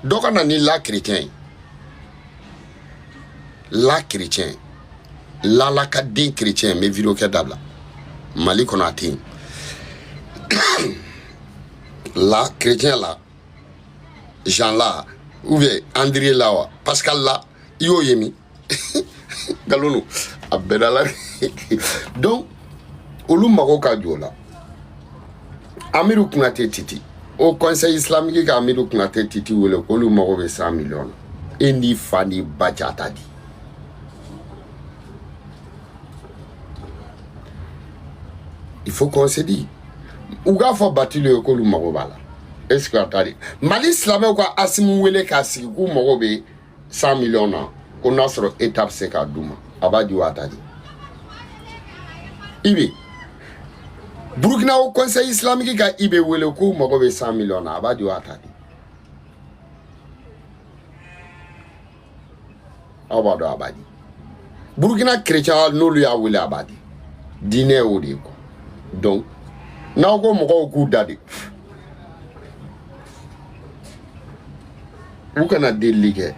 Dɔ ka na ni la chrétien ye, la chrétien, lala ka den chrétien, n bɛ video kɛ dabila. Mali kɔnɔ a tɛ yen la chrétien la, Jean la, ou bien André la, wa Pascal la, i y'o ye min nkalon don a bɛɛ da la. Donc olu mago ka jɔ o la. Amiru Kunate Titi, o conseil islamique ka Amiru Kunate Titi wele k'olu mago bɛ 100 millions na, e n'i fa n'i ba cɛ, a t'a di. Il faut qu'on se dise, u k'a fɔ Batili ye k'olu mago b'a la, est ce que a t'a di? Mali silamɛw ka Asimu wele k'a sigi k'u mago bɛ 100 millions na, ko n'a sɔrɔ État bɛ se k'a d'u ma, a b'a di wa a t'a di? I bɛ Burukina o conseil islamique ka i bɛ wele k'u mago bɛ 100 millions na, a b'a di wa a t'a di? Aw b'a dɔn a b'a di. Burukina chrétien n'olu y'a wele, a b'a di. Diinɛ y'o de ye quoi. Donc n'aw ko mɔgɔw k'u da de, u kana delili kɛ,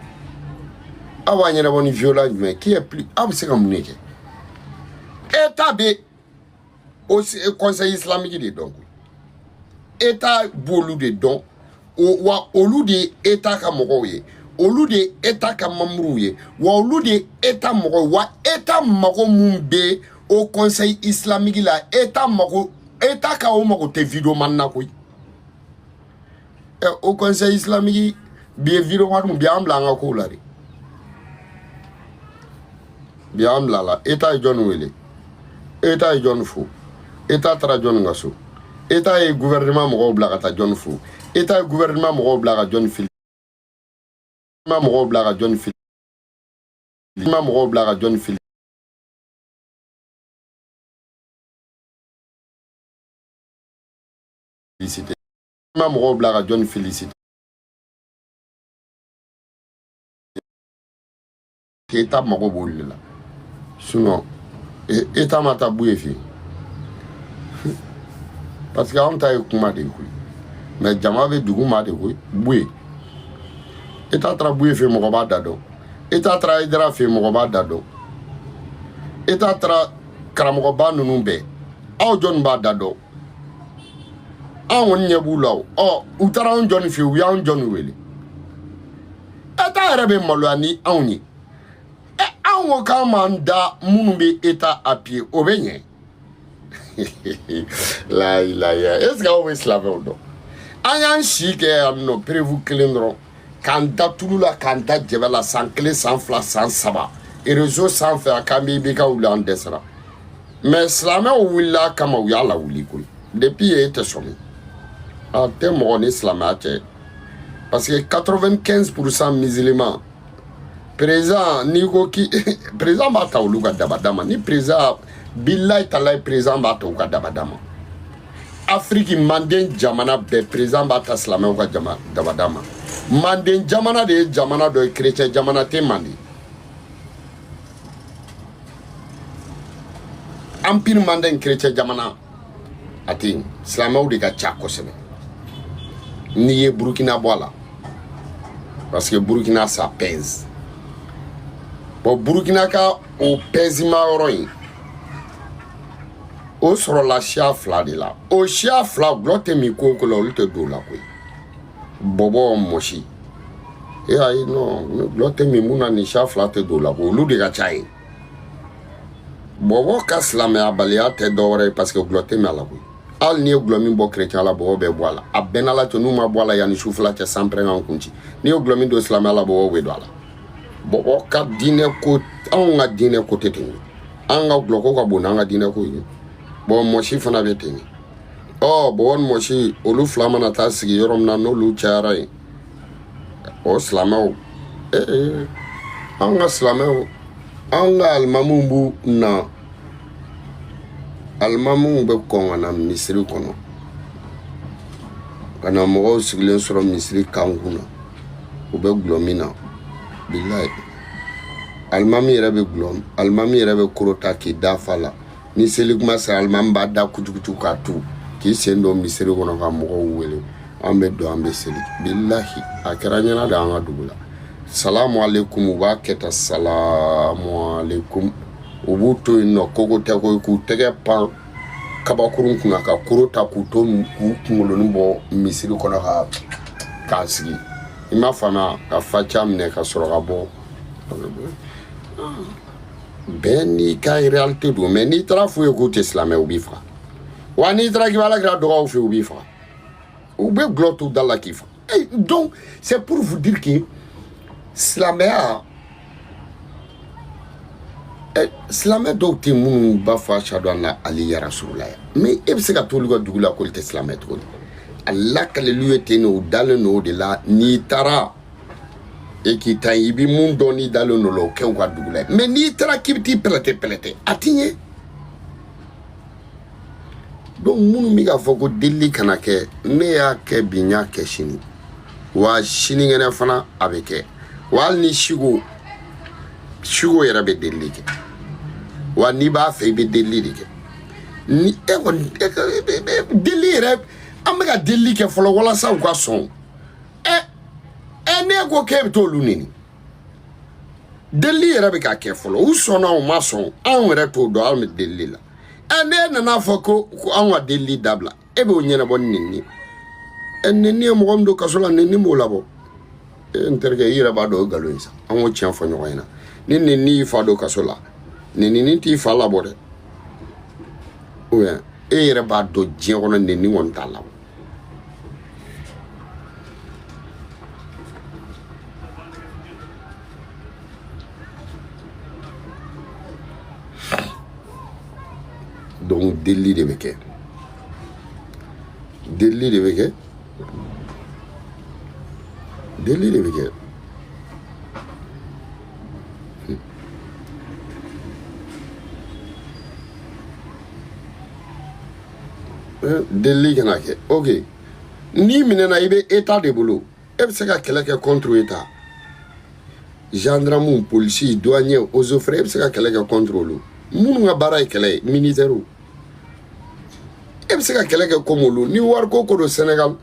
aw b'a ɲɛnabɔ ni violent jumɛn qui est plus? Aw bɛ se ka mun de kɛ? État bɛ o conseil islamique de dɔn koyi. État b'olu de dɔn o wa, olu de ye État ka mɔgɔw ye. Olu de ye État ka membre ye, wa olu de ye État mɔgɔ, wa État mago mun bɛ Haut Conseil islamique la, État mago, État ka o mago tɛ vidéoman na koyi. Ɛ, Haut Conseil islamique bi ye vidéoman bi an bila an ka kow la de, bi an bila la. État ye jɔnni wele? État ye jɔnni fo? État taara jɔnni ka so? État ye gouvernement mɔgɔw bila ka taa jɔnni fo? État ye gouvernement mɔgɔw bila ka jɔnni fili mɔgɔw bila ka jɔnni fili mɔgɔw bila ka jɔnni fili félicité mɔgɔw bila ka jɔnni félicité? État mago b'olu de la, sinon État ma taa Buye fɛ yen, parce que anw ta ye kuma de ye koyi, mais jama bɛ dugu ma de koyi. Buye, État taara Buye fɛ yen, mɔgɔ b'a da dɔn. État taara Hayidara fɛ yen, mɔgɔ b'a da dɔn. État taara karamɔgɔba ninnu bɛɛ, aw jɔnni b'a da dɔn? Anw kɔni ɲɛ b'u la o. Ɔ, u taara anw jɔnni fɛ yen? U y'anw jɔnni wele? État yɛrɛ bɛ maloya ni anw ye. Ɛ, anw ko k'an b'an da minnu bɛ État appuyer, o bɛ ɲɛ la ilaha. Est ce que aw bɛ silamɛw dɔn? An y'an si kɛ yan nɔ, preuve kelen dɔrɔn, k'an da tulu la, k'an da jɛbɛ la, san 1, san 2, san 3, réseau sanfɛ, a k'an bɛ IBK wuli, an dɛsɛra. Mais silamɛw wulila kama, u y'a lawuli koyi. Depuis yen, e tɛ sɔmi, a tɛ mɔgɔ ni silamɛya cɛ, parce que 95% musulman. Président, n'i ko k'i président b'a ta olu ka dabada ma, ni président, bilayi talayi, président b'a ta u ka dabada ma. Afiriki manden jamana bɛɛ, président b'a ta silamɛw ka dabada ma. Manden jamana de ye jamana dɔ ye, chrétien jamana tɛ manden. Empire manden, chrétien jamana a tɛ yen, silamɛw de ka ca kosɛbɛ. N'i ye Burukina bɔ a la, parce que Burukina, ça pèse. Bon, Burukina ka o pèsement yɔrɔ in, o sɔrɔla siya fila de la. O siya fila, gulɔ tɛ min ko o ko la, olu tɛ don o la koyi. Bɔbɔ, mɔsi, e ayi, non, gulɔ tɛ min mun na, nin siya fila tɛ don o la koyi, olu de ka ca yen. Bɔbɔ ka silamɛyabaliya tɛ dɔwɛrɛ ye, parce que gulɔ tɛ min a la koyi. Hali n'i ye gulɔ min bɔ chrétien la, bɔbɔ bɛ bɔ a la. A bɛɛ n'ala cɛ, n'u ma bɔ a la yanni sufɛla cɛ, san pɛrɛn kun ci. N'i ye gulɔ min don silamɛya la, bɔbɔ bɛ don a la. Bɔbɔ ka diinɛ ko, anw ka diinɛ ko tɛ ten, an ka gulɔ ko ka bon n'an ka diinɛ ko ye. Bɔn, mɔsi fana bɛ ten. Ɔ, bɔbɔ ni mɔsi, olu fila mana taa sigi yɔrɔ min na, n'olu cayara yen, o silamɛw, ee, anw ka silamɛw, anw ka alimamuw b'u na, alimamuw bɛ kɔn ka na misiri kɔnɔ, ka na mɔgɔw sigilen sɔrɔ misiri kan kunna, u bɛ gulɔ min na. Bilayi, alimami yɛrɛ bɛ gulɔ, alimami yɛrɛ bɛ koro ta k'i da fa la. Ni seli kuma sera, alimami b'a da kucukucu k'a tu, k'i sen don misiri kɔnɔ ka mɔgɔw wele, an bɛ don, an bɛ seli. Bilahi, a kɛra ɲɛna de an ka dugu la. Salamu aleykum, u b'a kɛ tan, salamu aleykum, u b'u to yen nɔ, koko tɛ koyi, k'u tɛgɛ pan kabakurun kunna, ka koro ta k'u to k'u kunkolonin bɔ misiri kɔnɔ ka k'a sigi. I m'a faamuya? Ka faca minɛ ka sɔrɔ ka bɔ. Bɛɛ n'i ka réalité don. Mais n'i taara f'u ye k'u tɛ silamɛ, u b'i faga. Wa n'i taara k'i bɛ ala kira dɔgɔyaw fɛ, u b'i faga, u bɛ gulɔ t'u da la k'i faga. Donc c'est pour vous dire que silamɛya, silamɛ dɔw tɛ minnu b'a fɔ ashadu anna aliya rasulullah, mais e bɛ se ka t'olu ka dugu la k'olu tɛ silamɛ cogo di? A lakaleliw ye ten de, u dalen don o de la. N'i taara e k'i ta i bɛ mun dɔn, n'i dalen don o la, o kɛ u ka dugu la. Mais n'i taara k'i bɛ t'i pɛlɛtɛ pɛlɛtɛ, a ti ɲɛ. Donc minnu bɛ k'a fɔ ko delili kana kɛ, ne y'a kɛ bi, n y'a kɛ sini, wa sinikɛnɛ fana a bɛ kɛ. Wa hali ni siko siko yɛrɛ bɛ delili kɛ, wa n'i b'a fɛ, i bɛ delili de kɛ. Ni e kɔni delili yɛrɛ, an bɛ ka delili kɛ fɔlɔ walasa u ka sɔn. Ɛ ɛ, n'e ko k'e bɛ t'olu neni, delili yɛrɛ bɛ ka kɛ fɔlɔ. U sɔnna, u ma sɔn, anw yɛrɛ t'o dɔn, anw bɛ delili la. Ɛ, n'e nana fɔ ko anw ka delili dabila, e b'o ɲɛnabɔ ni neni ye. Ɛ, neni ye mɔgɔ min don kaso la, neni b'o labɔ. E n terikɛ, i yɛrɛ b'a dɔn o ye nkalon ye sa. An k'o tiɲɛ fɔ ɲɔgɔn ɲɛna. Ni nenini y'i fa don kaso la, nenini t'i fa labɔ dɛ. Ou bien e yɛrɛ b'a dɔn diɲɛ kɔnɔ nenini kɔni t'a labɔ. Donc delili de bɛ kɛ, delili de bɛ kɛ, delili de bɛ kɛ. Delili kana kɛ. Ok, n'i minɛna, i bɛ état de bolo, e bɛ se ka kɛlɛ kɛ contre état. Gendarme, polisi, douanier, eaux et forêts, e bɛ se ka kɛlɛ kɛ contre olu minnu ka baara ye kɛlɛ ye. Militaires, e bɛ se ka kɛlɛ kɛ comme olu. Ni wariko ko don, Sénégal,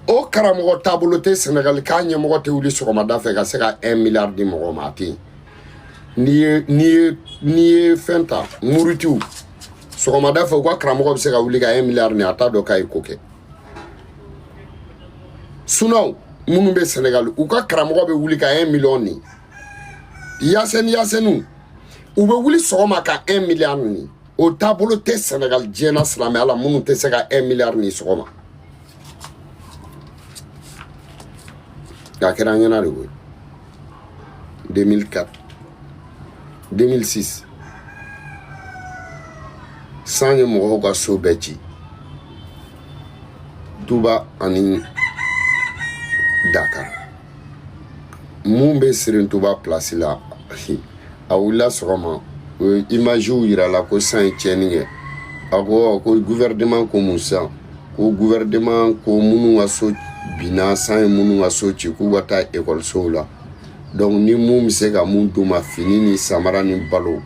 o karamɔgɔ taabolo tɛ Sénégal k'a ɲɛmɔgɔ tɛ wuli sɔgɔmada fɛ ka se ka 1 milliard di mɔgɔ ma, a tɛ yen. N'i ye fɛn ta, murutiw, sɔgɔmada fɛ u ka karamɔgɔ bɛ se ka wuli ka 1 milliard ni a t'a dɔn k'a ye ko kɛ. Sunaw minnu bɛ Sénégal, u ka karamɔgɔ bɛ wuli ka 1 million ni yasɛni yasɛniw, u bɛ wuli sɔgɔma ka 1 milliard ni. O taabolo tɛ Sénégal diɲɛ na silamɛya la minnu tɛ se ka 1 milliard ni sɔgɔma. A kɛra an ɲɛna de koyi. 2004, 2006, san ye mɔgɔw ka so bɛɛ ci Touba ani Dakar. Mun bɛ Serigne Touba place la, a wulila sɔgɔma, o ye imagew yira la ko san ye tiɲɛni kɛ. A ko ko gouvernement ko mun sisan, ko gouvernement ko minnu ka so binna, san ye minnu ka so ci, k'u ka taa ekɔlisow la. Donc ni mun bɛ se ka mun d'u ma, fini ni samara ni balo,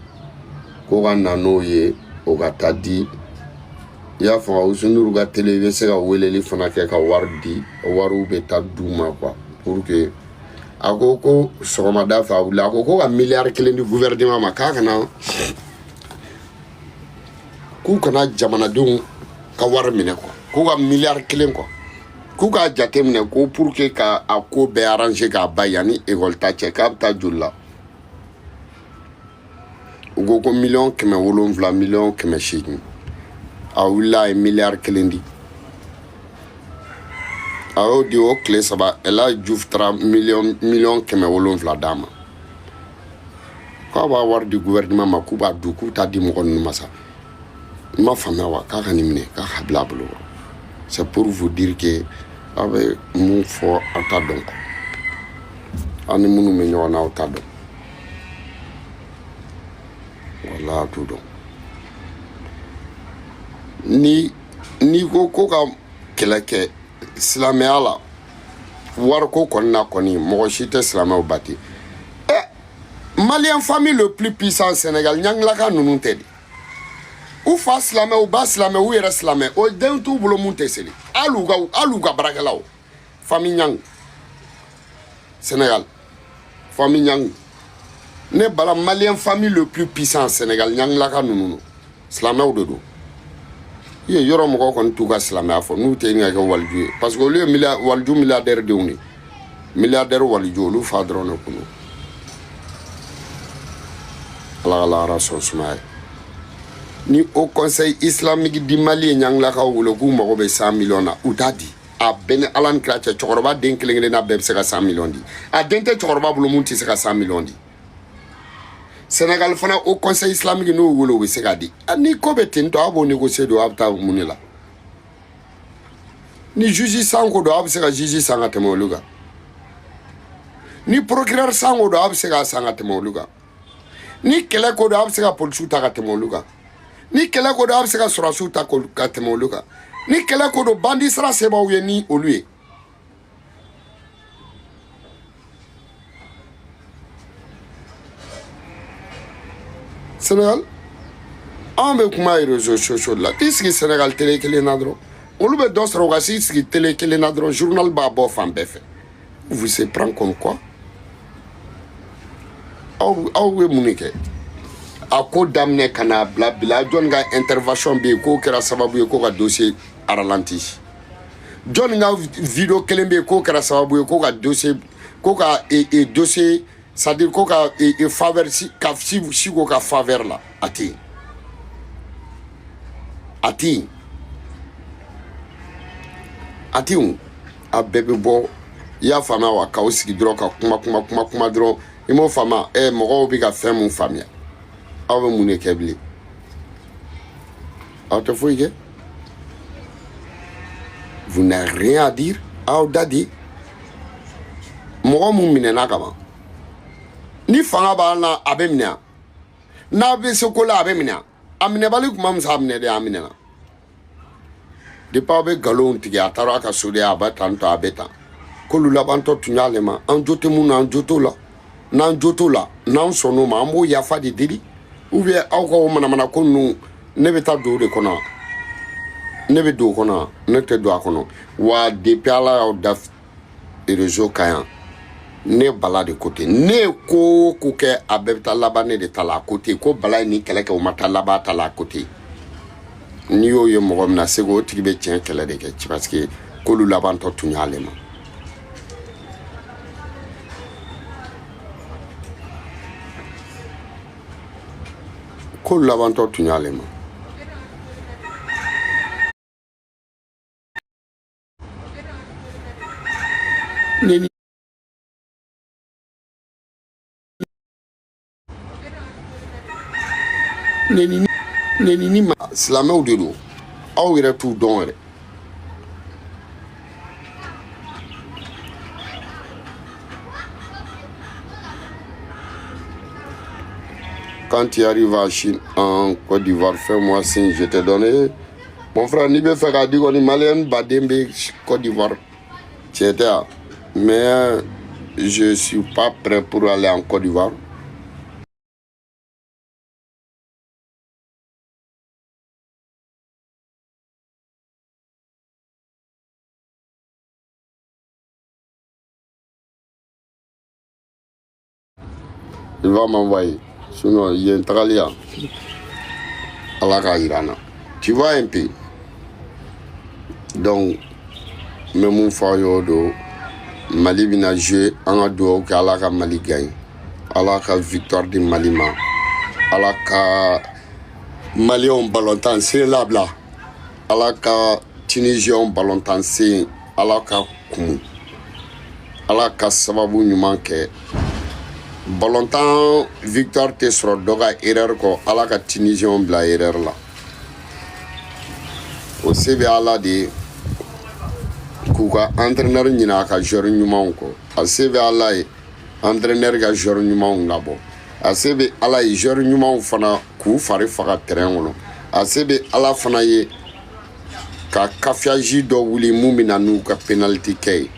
ko ka na n'o ye, o ka taa di. I y'a faamu? Youssou Ndour ka télé, i bɛ se ka weleli fana kɛ ka wari di, wariw bɛ taa d'u ma quoi. Pour que a ko ko sɔgɔmada fɛ a wulila, a ko ko ka miliyari 1 di gouvernement ma, k'a kana k'u kana jamanadenw ka wari minɛ quoi, k'u ka miliyari 1 quoi, k'u k'a jate minɛ ko pour que ka a ko bɛɛ arranger k'a ban yanni ekɔli ta cɛ, k'a bɛ taa joli la. U ko ko miliyɔn 700, miliyɔn 800. A wulila, a ye miliyari 1 di. A y'o di, o tile 3, El Hadj Diouf taara miliyɔn 700 d'a ma, k'a b'a wari di gouvernement ma, k'u b'a dun, k'u t'a di mɔgɔ ninnu ma sa. N ma faamuya wa? K'a ka nin minɛ, k'a ka bila a bolo kɔrɔ. C'est pour vous dire que aw bɛ mun fɔ, aw t'a dɔn quoi. Aw ni minnu bɛ ɲɔgɔn na, aw t'a dɔn, wala aw t'u dɔn. Ni n'i ko ko ka kɛlɛ kɛ silamɛya la, wariko kɔni na kɔni, mɔgɔ si tɛ silamɛw ba ten. Ɛ, malien famille le plus puissant Sénégal, ɲangilaka ninnu tɛ de. U fa silamɛ, u ba silamɛ, u yɛrɛ silamɛ, o den t'u bolo mun tɛ seli, hali u ka baarakɛlaw. Famille Ɲang Sénégal, famille Ɲang ne bala, malien famille le plus puissant Sénégal, ɲangilaka ninnu don, silamɛw de don. I ye yɔrɔ mɔgɔw kɔni t'u ka silamɛya fɔ n'u tɛ ɲini ka kɛ waliju ye, parce que olu ye waliju milliardaire denw de, milliardaire waliju, olu fa dɔrɔn de kun don. Ala ka lahara sɔn sumaya ye. Ni Haut Conseil islamique du Mali ye ɲangilakaw wele k'u mago bɛ 100 millions na, u t'a di. A bɛɛ ni Ala ni kira cɛ, cɛkɔrɔba den kelen kelenna bɛɛ bɛ se ka 100 millions di. A den tɛ cɛkɔrɔba bolo mun tɛ se ka 100 millions di. Sénégal fana, Haut Conseil islamique n'o wele, u bɛ se k'a di. Ni ko bɛ ten tɔ, a b'o négocier don, a bɛ taa mun de la? Ni juge san ko don, a bɛ se ka juge san ka tɛmɛ olu kan. Ni procureur san ko don, a bɛ se k'a san ka tɛmɛ olu kan. Ni kɛlɛ ko don, a bɛ se ka polisiw ta ka tɛmɛ olu kan. Ni kɛlɛ ko don, a bɛ se ka sɔrɔdasiw ta ka tɛmɛ olu kan. Ni kɛlɛ ko don, bandi sira se b'aw ye ni olu ye. Sénégal, anw bɛ kuma réseaux sociaux la, t'i sigi Sénégal télé kelen na dɔrɔn, olu bɛ dɔ sɔrɔ u ka s'i sigi télé kelen na dɔrɔn, journal b'a bɔ fan bɛɛ fɛ. Vous se prend comme quoi? Aw bɛ mun de kɛ? A ko daminɛ ka n'a bila bila, jɔnni ka intervention bɛ yen k'o kɛra sababu ye ko ka dossier ralenti? Jɔnni ka vidéo kelen bɛ yen k'o kɛra sababu ye ko ka dossier ko ka e dossier, c'est à dire ko ka e faveur si ka si Siko ka faveur la, a tɛ yen, a tɛ yen, a tɛ yen. A bɛɛ bɛ bɔ, i y'a faamuya wa? K'aw sigi dɔrɔn ka kuma kuma kuma kuma dɔrɔn, i m'o faamuya. Ɛ, mɔgɔw bɛ ka fɛn mun faamuya, aw bɛ mun de kɛ bilen? Aw tɛ foyi kɛ, vous n'avez rien à dire. Aw da di mɔgɔ mun minɛna ka ban, ni fanga b'an na, a bɛ minɛ yan. N'a bɛ se ko la, a bɛ minɛ yan. A minɛbali kuma min sa, a minɛ de, a minɛna. Depuis aw bɛ nkalonw tigɛ, a taara a ka so de, a bɛ tan tɔ, a bɛ tan. K'olu labantɔ tun y'ale ma. An jo tɛ mun na, an jo t'o la. N'an jo t'o la, n'an sɔnn'o ma, an b'o yafa de deli. Ou bien aw ka o manamana ko ninnu, ne bɛ taa don o de kɔnɔ wa? Ne bɛ don o kɔnɔ wa? Ne tɛ don a kɔnɔ wa. Depuis Ala y'aw da réseau kan yan, ne Bala de ko ten. Ne ye ko o ko kɛ, a bɛɛ bɛ taa laban ne de ta la. A ko ten ko Bala ye nin kɛlɛ kɛ, o ma taa laban a ta la. A ko ten, n'i y'o ye mɔgɔ min na, segu o tigi bɛ tiɲɛ kɛlɛ de kɛ, parce que k'olu labantɔ tun y'ale ma. K'olu labantɔ tun y'ale ma. Neni neni neni ni ma silamɛw de don, aw yɛrɛ t'u dɔn yɛrɛ. Quand tu arrives à Chine, en Côte d'Ivoire, fais-moi signe, je te donne. Mon frère, n'i bɛ fɛ k'a di kɔni, maliyɛn baden bɛ Côte d'Ivoire. Tiɲɛ tɛ wa? Mais je suis pas prêt pour aller en Côte d'Ivoire. Il va m'envoyer. Sinon, il y a un tagali yan. Ala k'a yira an na. Tu vois un peu. Donc, n bɛ mun fɔ aw ye, o don Mali bɛna jouer, an ka dugawu kɛ Ala ka Mali gagner. Ala ka victoire di Mali ma. Ala ka Maliyɛnw balontan sen labila. Ala ka Tunisiyɛnw balontan sen, Ala ka kumu. Ala ka sababu ɲuman kɛ. Balontan victoire tɛ sɔrɔ dɔ ka erreur kɔ. Ala ka Tunisiyɛnw bila erreur la. O se bɛ Ala de ye k'u ka entraîneur ɲini a ka joueur ɲumanw kɔ. A se bɛ Ala ye entraîneur ka joueur ɲumanw labɔ. A se bɛ Ala ye joueur ɲumanw fana k'u fari faga terrain kɔnɔ. A se bɛ Ala fana ye ka cafouillage dɔ wuli mun bɛ na n'u ka penalty kɛ ye.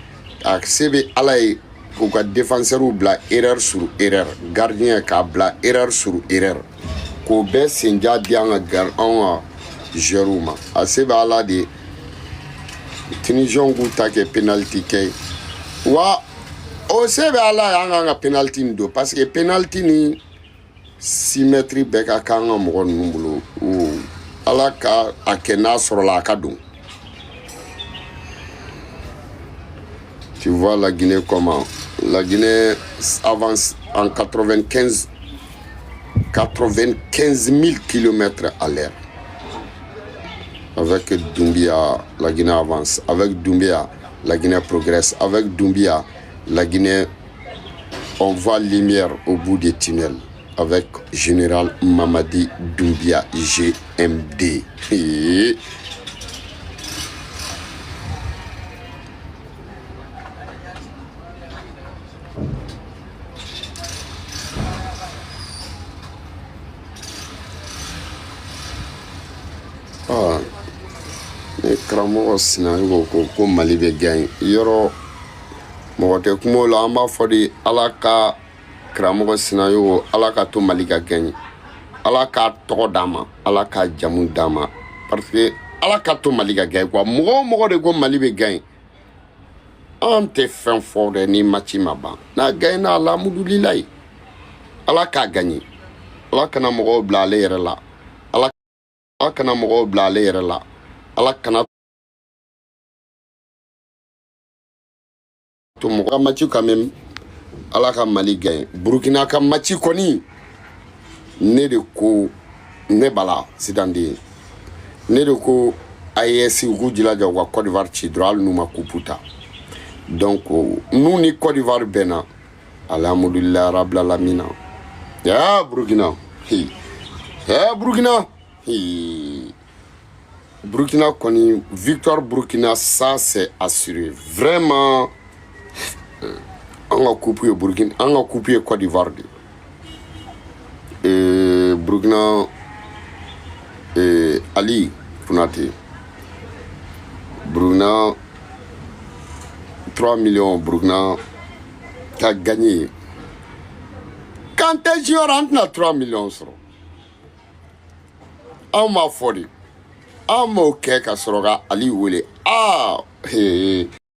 A se bɛ Ala ye k'u ka défenseurs bila erreur sur erreur, gardien k'a bila erreur sur erreur, k'o bɛɛ senja di an ka gar anw ka joueurs ma. A se bɛ Ala de ye Tunisiens k'u ta kɛ penalty kɛ ye wa. O se bɛ Ala ye an k'an ka penalty nin don, parce que penalty ni 6 mètres bɛɛ ka kan an ka mɔgɔ ninnu bolo. O Ala ka a kɛ n'a sɔrɔla a ka don. Tu vois la Guinée comment? La Guinée avance en 95 000 km à l'heure. Avec Doumbia, la Guinée avance. Avec Doumbia, la Guinée progresse. Avec Doumbia, la Guinée, on voit lumière au bout des tunnels. Avec Général Mamadi Doumbia, GMD. Ah, ne karamɔgɔ Sinayogo ko ko Mali bɛ gagner yɔrɔ, mɔgɔ tɛ kuma o la. An b'a fɔ de, Ala ka karamɔgɔ Sinayogo, Ala ka to Mali ka gagner, Ala k'a tɔgɔ d'a ma, Ala k'a jamu d'a ma, parce que Ala ka to Mali ka gagner quoi. Mɔgɔ o mɔgɔ de ko Mali bɛ gagner, an tɛ fɛn fɔ dɛ ni match ma ban. N'a gagner na, alhamdulilayi, Ala k'a gagner. Ala kana mɔgɔw bila ale yɛrɛ la. Ala kana mɔgɔw bila ale yɛrɛ la. Ala kana to mɔgɔ ka match quand même. Ala ka Mali gagné. Burkina ka match kɔni, ne de ko, ne bala sidanden, ne de ko AES, u k'u jilaja u ka Côte d'Ivoire ci dɔrɔn, hali n'u ma coupe ta. Donc n'u ni Côte d'Ivoire bɛnna, alhamdulilayi rabil alamina. Ya Burkina, hi ya Burkina, hi Burkina kɔni, victoire Burkina, ça c'est assuré vraiment. An ka coupe ye Burkina, an ka coupe ye Côte d'Ivoire de. Burkina, Ali Konate, Burkina 3 millions, Burkina ka gagné. Kante Junior, an tɛna 3 millions sɔrɔ. Anw m'a fɔ de, an m'o kɛ ka sɔrɔ ka Ali wele. Aa, he.